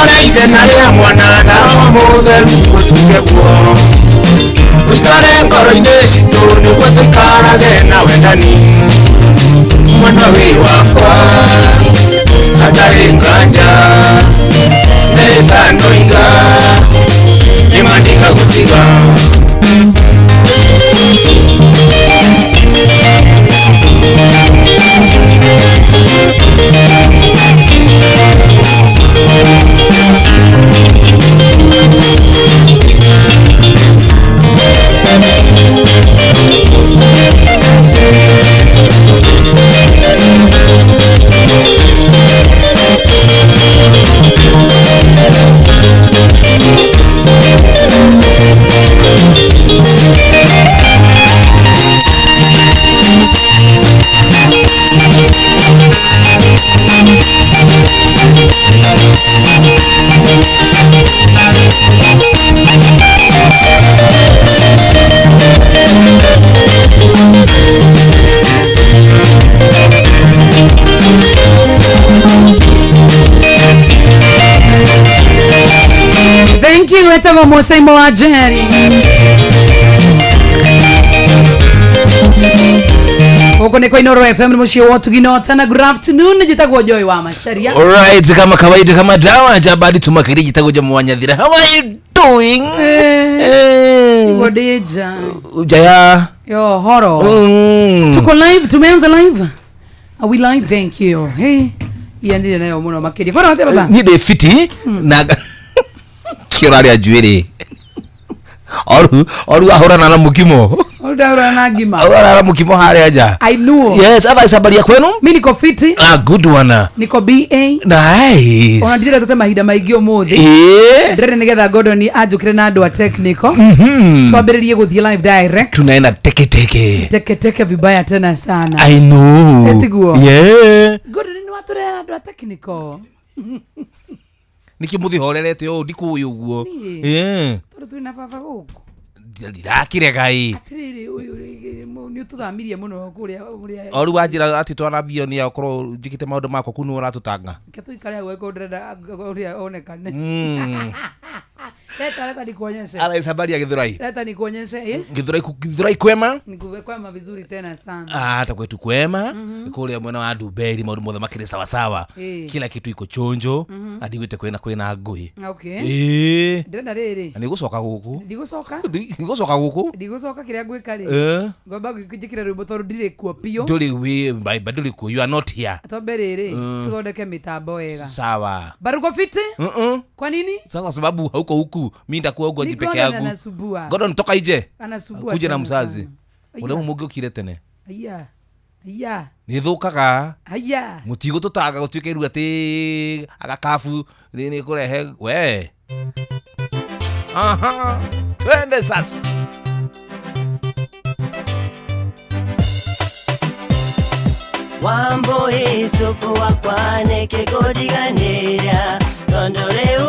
Rĩtwa rĩa ithe na rĩa mwana na roho mũtheru gũtuĩke guo ũikare ngoro-inĩ citũ nĩguo tũikarage na wendani mwana wĩ wakwa hatarĩ nganja nĩtanoiga nĩmandiga gũtiga. Thank you etagwo Musaimo wa Njeri. Huko ni kwa Inoro FM ni muciĩ wa Ũtugi na Ũtana. Good afternoon, njĩtagwo Joy wa Macharia. Alright, kama kawaida kama dawa jabadi tumakiri jitago mwanya. How are you doing? Iguo ndĩ nja. Ujaya. Yo horo. Tuko live, tumeanza live. Are we live? Thank you. Hey, iandire nayo muno makiria. Kwara atia baba? Ni ndĩ fiti na kĩũra rĩa njuĩrĩ oru ahũrana na mũkimo. Ndahũrana na ngima. Ahũrana na mũkimo harĩa nja. I know. Yes, otherwise habari ya kwenu? Mi niko fiti. Ah, good one. Niko BA. Nice. Ona ndirenda tũte mahinda maingĩ ũmũthĩ. Ndĩrenda nĩgetha Gordon anjũkĩre na andũ a technical. Twambĩrĩrie gũthiĩ live direct. Tunaenda teke teke. Teke teke vibaya tena sana. I know. Etiguo. Yeah. Gordon nĩ watũrehera andũ a technical. Nĩkĩ mũthĩ horerete ũũ ndikũĩ ũguo. Niĩ? Yeah. Tondũ twĩna baba gũkũ. Ndirakĩrega ĩ. Atĩrĩrĩ ũyũ nĩ ũtũthamirie mũno kũrĩa kũrĩa. Oru wanjĩra atĩ twarambio nĩ okorwo njĩkĩte maũndũ makwa kuu nĩ ũratũtanga. Reke tũikare hau angĩkorwo ndĩrenda ũrĩa onekane. Leta leta nikuonyeshe. Otherwise habari ya Githurai. Leta nikuonyeshe eh? Githurai Githurai kwema? Nikuwe kwema vizuri tena sana. Ah, hata kwetu kwema. Kũrĩa mwena wa Ndumberi maũndũ mothe makĩrĩ sawasawa. Kila kitu iko chonjo. Andigwĩte kwĩna ngũĩ. Okay. Ĩĩ. Ndĩrenda rĩrĩ. Na nĩgũcoka gũkũ. Ndigũcoka. Ndigũcoka gũkũ. Ndigũcoka kĩrĩa ngwĩka rĩ. Ngomba njĩkĩre rwĩmbo tondũ ndirĩ kuo biũ. Ndũrĩ wĩ ba ndũrĩ kuo. You are not here. Twambe rĩrĩ tũthondeke mĩtambo wega. Sawa. Baruko fiti? Kwa nini? Sasa sababu hauko huku, mimi nitakuwa huko Ni peke Gordon yangu. anasubua. Gordon toka nje. Anasubua. Kuja na tena mzazi. sana. Ũrĩa mũngĩũkire tene. Aya. Aya. Nĩ thũkaga. Aya. Mũtigũtũtanga gũtuĩke rĩu atĩ agakabu nĩ kũrehe we. Aha. Twende sasa. Wambo isupu wakwane kegodiganira tondũ rĩu.